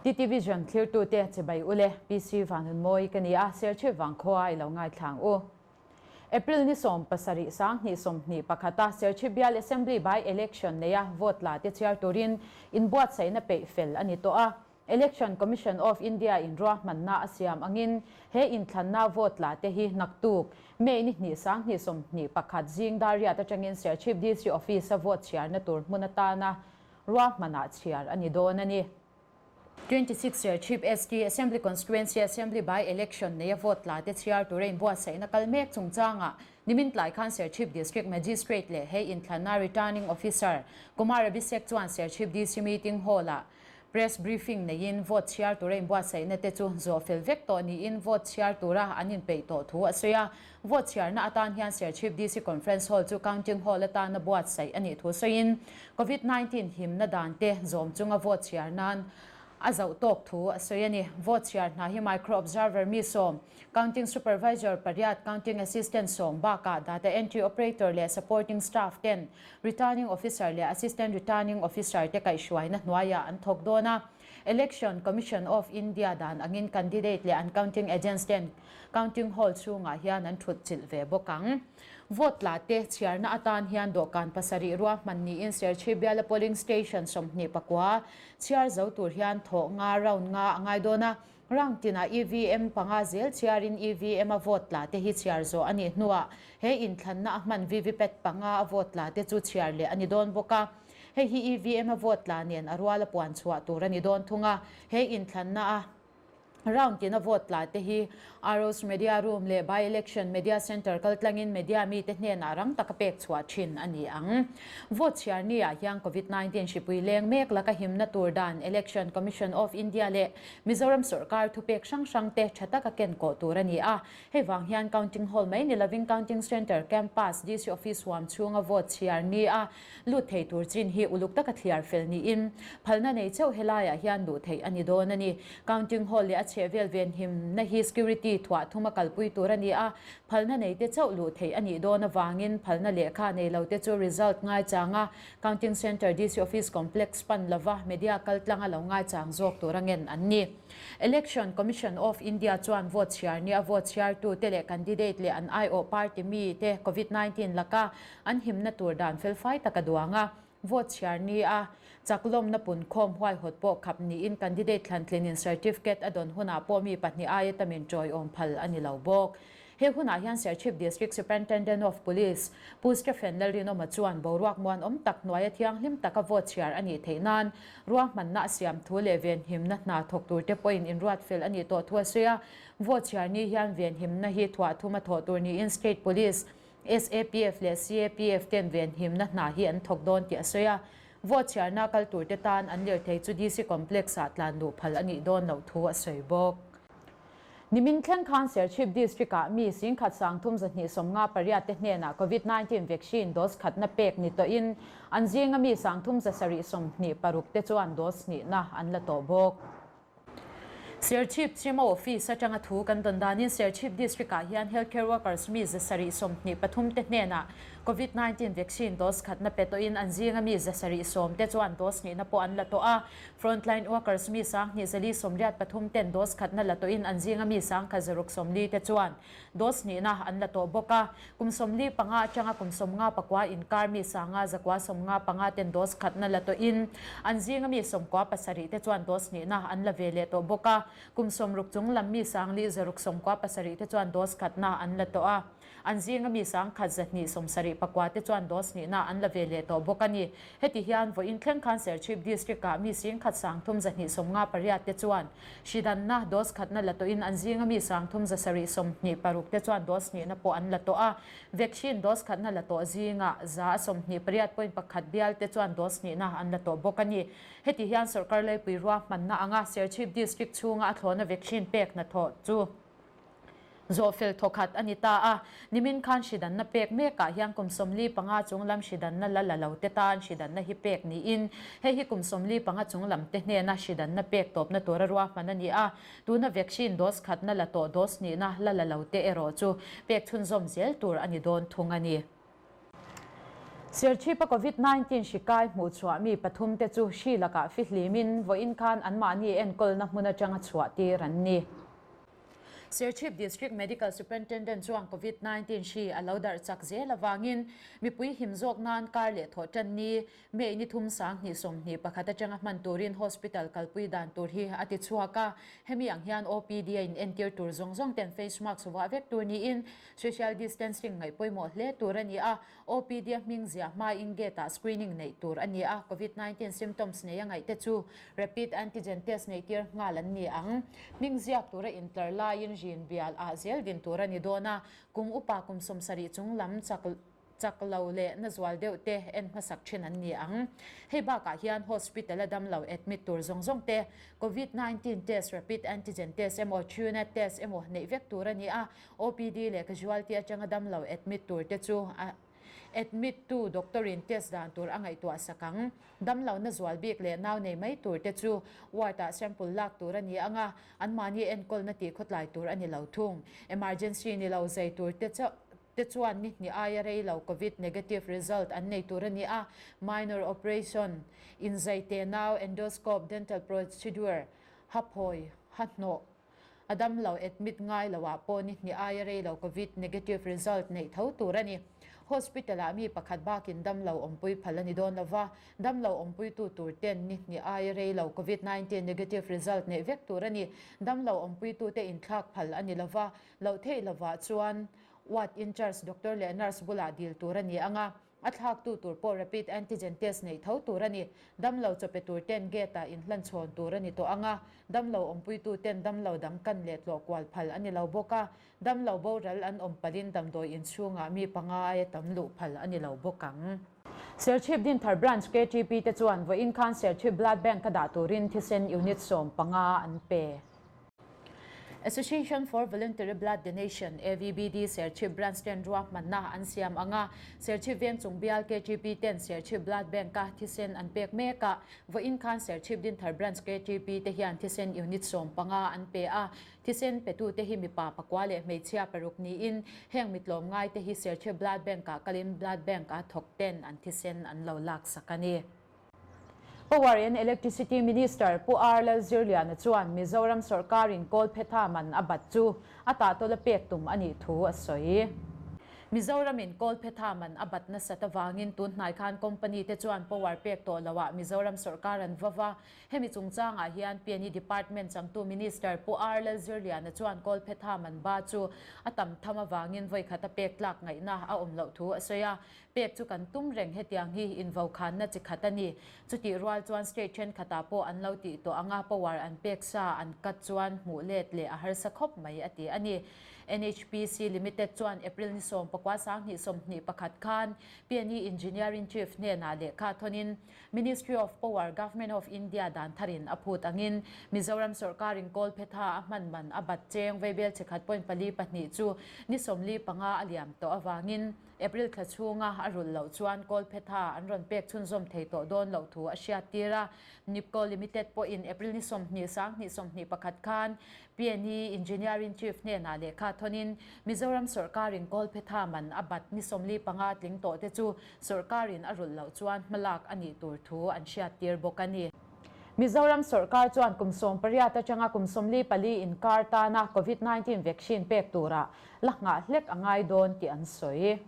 TT Vision thlirtute chibai ule PC Vanhunmawi ka ni a, Serchhip Vangkhua i lo ngaithlang u. April ni 17 20 21 a Serchhip Bial Assembly by Election neia vote la te chhiar turin inbuatsaihna peih fel a ni tawh a. Election Commission of India in ruahmanna a siam angin he inthlanna vote la te hi naktuk May ni hnih 20 21 zing dar riat atangin Serchhip DC Office a vote chhiarna tur hmun atana ruahmanah chhiar a ni dawn a ni. 26 Serchhip ST Assembly Constituency Assembly by Election neia vote tla te chhiar tura inbuatsaihna kal mek chungchangah nimin tlai khan Serchhip District Magistrate leh he inthlanna Returning Officer Kumar Abhishek chuan Serchhip DC Meeting Hall-ah Press briefing neiin vote chhiar tura inbuatsaihna te chu zawh fel vek tawh niin vote chhiar tura an inpeih tawh thu a sawi a. Vote chhiarna atan hian Serchhip DC Conference Hall chu Counting Hall atana buatsaih a nih thu sawiin Covid 19 himna dan te zawm chunga vote chhiar nan a zauh tawk thu a sawi a ni. Vote chhiar hna hi Micro Observer mi sawm, Counting Supervisor pariat, Counting Assistant sawm bakah Data Entry Operator leh Supporting Staff ten Returning Officer leh Assistant Returning Officer te kaihhruaina hnuaiah an thawk dawn a. Election Commission of India dan angin candidate leh an counting agents ten counting hall chhungah hian an thut chilh ve bawk ang. Vote tla te chhiarna atan hian dawhkan pasarih ruahman niin Serchhip biala polling station 29 chhiar zo tur hian thawh nga round nga a ngai dawn a. Round tinah EVM panga zel chhiarin EVM a vote tla te hi chhiar zawh a nih hnuah he inthlanna a hman VVPAT panga a vote tla te chu chhiar leh a ni dawn bawk a. Hei hi EVM a vote tla nen a ruala puan chhuah tur a ni dawn thung a. He inthlanna a round tina vote tla te hi Arrows Media Room leh By Election Media Centre kaltlangin media mite hnenah rang taka pek chhuah thin a ni ang. Vote chhiar ni ah hian Covid 19 hripui leng mek laka himna tur dan Election Commission of India leh Mizoram sawrkar thupek hrang hrang te tha taka ken kawh tur a ni a. Hei vang hian Counting Hall mai ni lovin Counting Centre, Campus, DC Office huam chhunga vote chhiar ni a lut thei tur chin hi uluk taka thliar fel niin phalna nei chauh helaiah hian luh theih a ni dawn a ni. Counting Hall leh a chhehvel venhimna hi security thuah thuma kalpui tur a ni a, phalna nei te chauh luh theih a nih dawn avangin phalna lehkha nei lo te chu result ngaichang a, Counting Centre DC Office Complex pan lova media kaltlang a lo ngaichang zawk tur a ngen an ni. Election Commission of India chuan vote chhiar nia vote chhiartute leh candidate leh an aiawh party mite Covid 19 laka an himna tur dan felfai tak a duang a, vote chhiar nia chaklawmna punkhawm huaihawt pawh khap niin candidate thlantlinin certificate a dawn hunah pawh mi pahnih aia tamin tawiawm phal a ni lo bawk. He hunah hian Serchhip District Superintendent of Police Pu Stephen Lalrinawma chuan boruak muanawm tak hnuaia thianghlim taka vote chhiar a nih theih nan ruahmanna a siam thu leh venhimna hna thawk turte pawhin inruat fel a nih tawh thu a sawi a. Vote chhiar ni hian venhimna hi thuah thuma thawh tur niin State Police, SAPF leh CAPF ten venhimna hna hi an thawk dawn tih a sawi a. Vote chhiarna kal turte tan an lirthei chu DC Complex-ah tlan luh phal a nih dawn loh thu a sawi bawk. Nimin thleng khan Serchhip District-ah mi singkhat sangthum zahnih sawmnga pariat te hnenah Covid 19 vaccine dose khatna pek ni tawhin an zinga mi sangthum zasarih 26 te chuan dose hnihna an la tawh bawk. Serchhip Chima Office atanga thu kan dawn danin Serchhip District-ah hian Healthcare Workers mi zasarih 23 te hnenah Covid 19 vaccine dose khatna pe tawhin an zinga mi zasarih sawm te chuan dose hnihna pawh an la tawh a. Frontline workers mi 20 443 ten dose khatna la tawhin an zinga mi 1160 te chuan dose hnihna an la tawh bawk a. Kum 45 atanga kum 59 inkar mi 595 ten dose khatna la tawhin an zinga mi 97 te chuan dose hnihna an la ve leh tawh bawk a. Kum 60 chung lam mi 497 te chuan dose khatna an la tawh a. An zinga mi 1274 te chuan dose hnihna an la ve leh tawh bawk a ni. Heti hian vawiin thleng khan Serchhip District-ah mi 10 3258 te chuan hridanna dose khatna la tawhin an zinga mi 3726 te chuan dose hnihna pawh an la tawh a. Vaccine dose khatna la tawh zingah 28.1 bial te chuan dose hnihna an la tawh bawk a ni. Heti hian sawrkar leipui ruahmanna anga Serchhip District chhunga a thlawhna vaccine pek hnathawh chu Zawhfel thawkhat a ni ta a, nimin khan hridanna pek mekah hian kum 45 chunglam hridanna la la lo te tan hridanna hi pek niin hei hi kum 45 chunglam te hnena hridanna pek tawpna tura ruahman a ni a, tuna vaccine dose khatna la tawh dose hnihna la la lo te erawh chu pek chhunzawm zel tur a ni dawn thung a ni. Serchhipa Covid 19 hri kai hmuhchhuah mi pathum te chu hri lakah fihlimin vawiin khan anmahni enkawlna hmun atanga chhuah tir an ni. Serchhip District Medical Superintendent chuan Covid 19 hri a lo darh chak zel avangin mipui him zawk nan kar leh thawh tan ni May ni thum 2021 atanga hman turin hospital kalpui dan tur hi a ti chhuak a. Hemi ang hian OPD a inentir tur zawng zawng ten face mask vuah vek tur niin social distancing ngaih pawimawh hle tur a ni a. OPD a hming ziah hmain gate ah screening neih tur a ni a, Covid 19 symptoms nei a ngaih te chu rapid antigen test neih tir nghal an ni ang. Hming ziak tura intlar laiin rin bial ah zel din tur a ni dawn a, kum upa kum 70 chung lam chak chak lo leh na zual deuh te en hmasak thin an ni ang. Hei bakah hian hospital a damlo admit tur zawng zawng te Covid 19 test rapid antigen test emaw Truenat test emaw neih vek tur a ni a, OPD leh casualty atanga damlo admit tur te chu a admit tu doctor in test dan tur a ngaihtuah sak ang. Damlo na zual bik leh nau nei mai tur te chu ward ah sample lak tur a ni ang a, anmahni enkawlna tih khawtlai tur a ni lo thung. Emergency ni lo zai tur te chauh te chuan ni hnih aia rei lo Covid negative result an nei tur a ni a, minor operation, inzai te nau, endoscope, dental procedure, haphawi, hahnawh, A dam lo admit ngai lo ah pawh ni hnih aia rei lo Covid negative result neih tho tur a ni. Hospital ah mi pakhat bakin dam lo awmpui phal a ni dawn lo va, dam lo awmpuitu tur ten ni hnih aia rei lo Covid 19 negative result neih vek tur a ni. Dam lo awmpuitu te inthlak phal a ni lo va, loh theih lovah chuan ward in charge doctor leh nurse bulah dil tur a ni ang a. A thlaktu tur pawh rapid antigen test neih tho tur a ni. Damlo chawpe tur ten gate ah inhlan chhawn tur a ni tawh ang a, damlo awmpuitu ten damlo dang kan leh tlawh kual phal a ni lo bawk a, damlo boral an awm palhin damdawi inchhungah mi panga aia tam luh phal a ni lo bawk ang. Serchhip Dinthar Branch KTP te chuan vawiin khan Serchhip Blood Bank a dah turin thisen unit 15 an pe. Association for Voluntary Blood Donation, AVBD, Serchhip Branch ten ruahmanna an siam ang a, Serchhip Vengchung bial KTP ten Serchhip Blood Bank-a thisen an pek mek a, vawiin khan Serchhip Dinthar Branch KTP te hian thisen unit 15 an pe a, thisen petute hi mipa pakua leh hmeichhia paruk niin heng mitlawm ngaite hi Serchhip Blood Bank-ah kalin Blood Bank-a thawk ten an thisen an lo laksak a ni. Power and Electricity Minister Pu R Lalzirliana chuan Mizoram sawrkarin Kawlphetha man a bat chu a tahtawla pek tum a nih thu a sawi. Mizoramin Kawlphetha man a bat nasat avangin tun hnai khan company te chuan power pek tawh loah Mizoram sawrkar an va va. Hemi chungchangah hian PNE Department changtu Minister Pu R Lalzirliana chuan Kawlphetha man ba chu a tam tham avangin vawikhat a pek tlak ngaihna a awm loh thu a sawi a. Pek chu kan tum reng hetiang hi invokhanna chi khat a ni. Chutih rual chuan state thenkhatah pawh an lo tih tawh anga power an pek sa an cut chuan hmuh let leh a harsa khawp mai a ti a ni. NHPC Limited chuan April ni 19 2021 khan PNE Engineering Chief hnenah lehkha thawnin Ministry of Power, Government of India dan tharin a phut angin Mizoram sawrkarin Kawlphetha a hman man a bat cheng veibel chikhat point pali pahnih chu ni 45 a liam tawh avangin April thla chhunga a rulh loh chuan Kawlphetha an rawn pek chhunzawm thei tawh dawn loh thu a hriat tir a. Nipco Limited pawhin April ni 20 2021 khan PNE Engineering Chief hnenah lehkha thawnin Mizoram sawrkarin Kawlphetha man a bat ni 45 tling tawh te chu sawrkarin a rulh loh chuan hmalak a nih tur thu an hriat tir bawk a ni. Mizoram sawrkar chuan kum 18 atanga kum 44 inkar tana Covid 19 vaccine pek turah la nghah hlek a ngai dawn tih an sawi.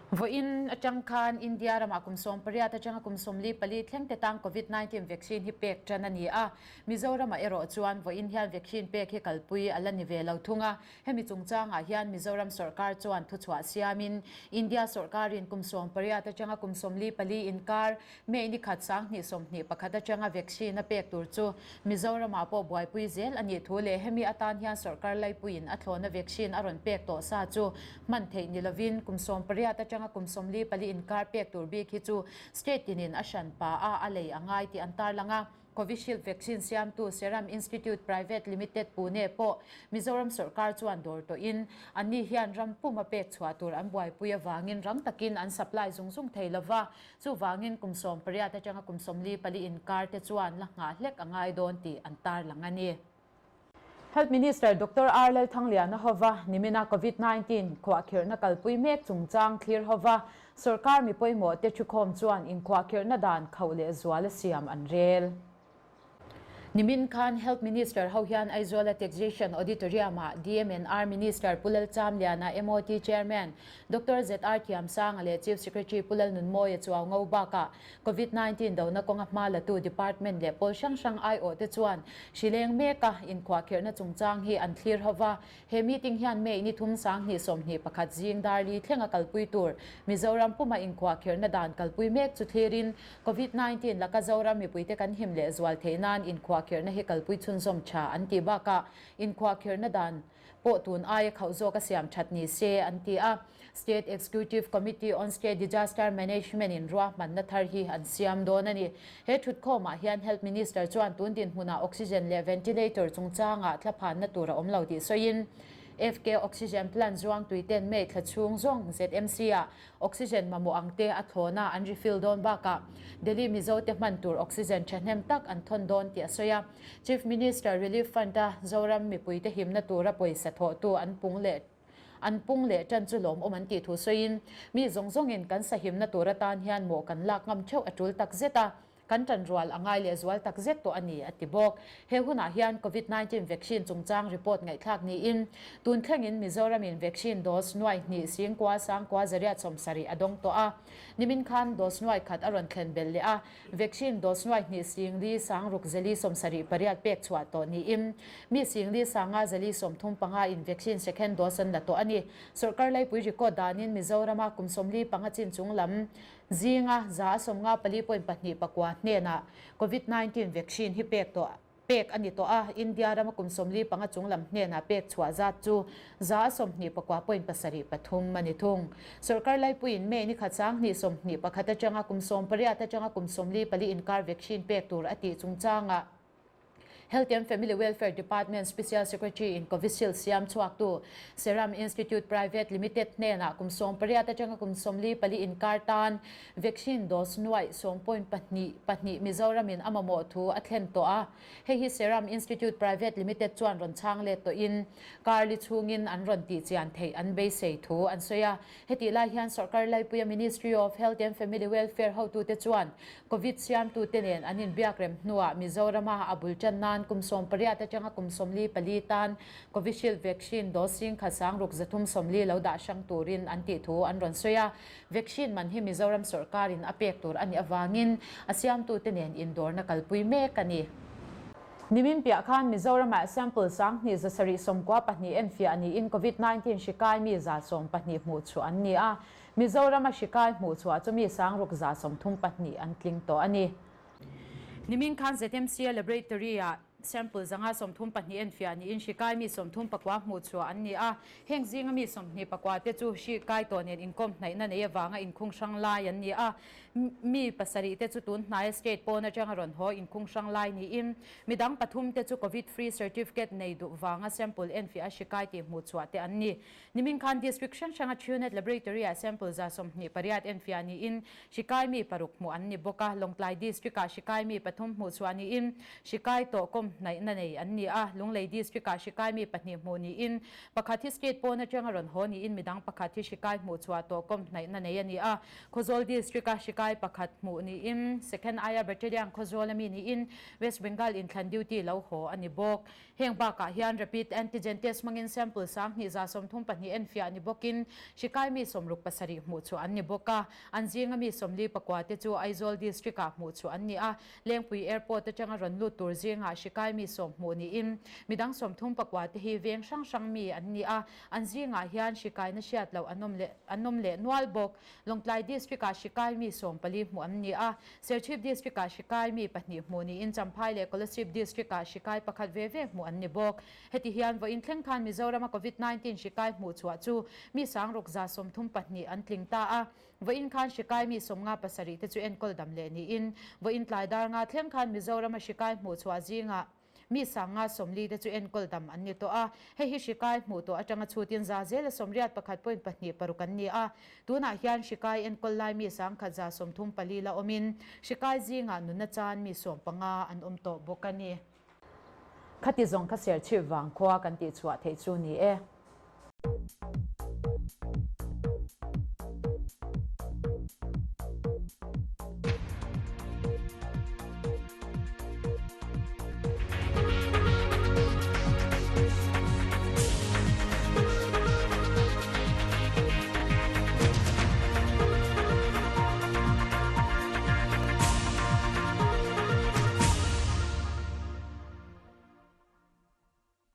Vawiin atang khan India ramah kum 18 atanga kum 44 thleng te tang Covid 19 vaccine hi pek tan a ni a. Mizoramah erawh chuan vawiin hian vaccine pek hi kalpui a la ni ve lo thung a. Hemi chungchangah hian Mizoram sawrkar chuan thuchhuah siamin India sawrkarin kum 18 atanga kum 44 inkar May ni khat 2021 atanga vaccine a pek tur chu Mizoramah pawh buaipui zel a nih thu leh hemi atan hian sawrkar laipuiin a thlawna vaccine a rawn pek tawh sa chu hman theih ni lovin kum 18 atanga kum 44 inkar pek tur bik hi chu state tinin a hran pa a a lei a ngai tih an tarlang a. Covishield vaccine siamtu Serum Institute Private Limited Pune pawh Mizoram sawrkar chuan dawr tawhin anni hian ram pum a pek chhuah tur an buaipui avangin rang takin an supply zung zung thei lova, chuvangin kum 18 atanga kum 44 inkar te chuan la nghah hlek a ngai dawn tih an tarlang a ni. Health Minister Doctor R Lalthangliana hova nimina Covid 19 khuahkhirhna kalpui mek chungchang thlir hova. Sorkar mi pawimawh te thukhawm chuan inkhuahkhirhna dan khauh leh zual a siam an rel. Nimin khan Health Minister ho hian Aizawla Taxation Auditorium-ah DMNR Minister Pu Lalchamliana, MOT Chairman Doctor ZR Thiamsanga leh Chief Secretary Pu Lalnunmawia chuau ngo bakah Covid 19 dona kawnga hma latu department leh pawl hrang hrang aiawhte chuan hri leng meka inkhuahkhirhna chungchang hi an thlir ho va. He meeting hian May ni thum 20 21 zing dar li thlenga kalpui tur Mizoram puma inkhuahkhirhna dan kalpui mek chu thlirin Covid 19 laka Zoram mipuite kan him leh zual theih nan inkhuahkhirhna hi kalpui chhunzawm tha an tih bakah inkhuahkhirhna dan pawh tun aia khauh zawk a siam that ni se an ti a. State Executive Committee on State Disaster Management in ruahmanna thar hi an siam dawn a ni. He thutkhawmah hian Health Minister chuan tun dinhmunah oxygen leh ventilator chungchangah thlaphanna tur a awm lo tih sawiin, FK Oxygen Plant zuangtui ten May thla chhung zawng ZMC-ah oxygen mamawh ang te a thlawna an refill dawn bakah Delhi Mizo te hman tur oxygen thahnem tak an thawn dawn tih a sawi a. Chief Minister Relief Fund-a Zoram mipuite himna tura pawisa thawhtu an pung leh An pung leh tan chu lawmawm an tih thu sawiin, mi zawng zawngin kan sahimna tur atan hian mawh kan lak ngam theuh a tul tak zet a, kan tan rual a ngai leh zual tak zet tawh a ni, a ti bawk. He hunah hian Covid 19 vaccine chungchang report ngaihthlak niin, tun thlengin Mizoramin vaccine dose nuai hnih singkua sangkua zariat 70 a dawng tawh a, nimin khan dose nuai khat a rawn thlen belh leh a, Vaccine dose nuai hnih 40 sangruk 4 78 pek chhuah tawh niin mi 4 sanga 4 35 in vaccine second dose an la tawh a ni. Sorkar laipui record danin Mizorama kum 45 chin chung lam zinga 54.4 hnenah Covid 19 vaccine hi pek tawh Pek a ni tawh a, India rama kum 45 chung lam hnenah pek chhuah zat chu 29.73 a ni thung. Sorkar laipuiin May ni khat 20 21 atanga kum 18 atanga kum 44 inkar vaccine pek tur a tih chungchangah Health and Family Welfare Department Special Secretary in Covishield siam chhuaktu Serum Institute Private Limited hnenah kum 18 atanga kum 44 inkar tan Vaccine dose nuaih 7.22 Mizoramin a mamawh thu a thlen tawh a, hei hi Serum Institute Private Limited chuan rawn chhang let tawhin karli chhungin an rawn tih chian theih an beisei thu an sawi a. Hetih lai hian Sorkar Laipuia Ministry of Health and Family Welfare hotute chuan Covid siamtute nen an inbiak rem hnuah Mizorama a bul tan nan kum 18 atanga kum 44 tan Covishield vaccine dose 10,000 630 lo dah hrang turin an tih thu an rawn sawi a. Vaccine man hi Mizoram sawrkarin a pek tur a nih avangin a siamtute nen indawrna kalpui mek a ni. Nimin piah khan Mizoramah sample 2792 enfiah niin Covid 19 hri kai mi 112 hmuh chhuah an ni a, Mizorama hri kai hmuh chhuah chu mi 6132 an tling tawh a ni. Nimin khan ZMC Laboratory-ah Sample 132 enfiah niin hri kai mi 39 hmuh chhuah an ni a, heng zinga mi 24 te chu hri kai tawh nen inkawm hnaihna nei avanga inkhung hrang lai an ni a, mi pasarih te chu tun hnaia state pawn atanga rawn haw inkhung hrang lai niin midang pathum te chu Covid free certificate nei duh vanga sample enfiah a hri kai tih hmuh chhuah te an ni. Nimin khan district hrang hranga Truenat Laboratory-ah sample 28 enfiah niin hri kai mi paruk hmuh an ni bawk a, Lawngtlai District-ah hri kai mi pathum hmuh chhuah niin hri kai tawh kawm hnaihna nei an ni a, Lunglei District-ah hri kai mi pahnih hmuh niin pakhat hi state pawn atanga rawn haw niin midang pakhat hi hri kai hmuh chhuah tawh kawm hnaihna nei a ni a, Khawzawl District-a hri kai pakhat hmuh niin Second IR Battalion Khawzawl ami niin West Bengal inthlan duty lo haw a ni bawk. Heng bakah hian rapid antigen test hmangin sample 2132 enfiah ni bawkin hri kai mi 67 hmuh chhuah an ni bawk a. An zinga mi 44 te chu Aizawl District-ah hmuh chhuah an ni a. Lengpui Airport atanga rawn lut tur zingah hri kai mi 10 hmuh niin midang 34 te hi veng hrang hrang mi an ni a. An zingah hian hri kaina hriat loh an awm leh an awm leh nual bawk. Lawngtlai District-ah hri kai mi 14 hmuh an ni a. Serchhip District-ah hri kai mi pahnih hmuh niin Champhai leh Kolasib District-ah hri kai pakhat ve ve hmuh an ni bawk. Heti hian vawiin thleng khan Mizorama Covid 19 hri kai hmuh chhuah chu mi 6132 an tling ta a. Vawiin khan hri kai mi 57 te chu enkawl dam leh niin vawiin tlai dar nga thleng khan Mizorama hri kai hmuh chhuah zingah Mi 50 te chu enkawl dam an ni tawh a, hei hi hri kai hmuh tawh atanga chhutin za zela 81 point pahnih paruk an ni a. Tunah hian hri kai enkawl lai mi 1134 la awmin hri kai zingah nunna chan mi 15 an awm tawh bawk a ni. Khati zawng kha Serchhip vang khua kan tih chhuah theih chu ni e.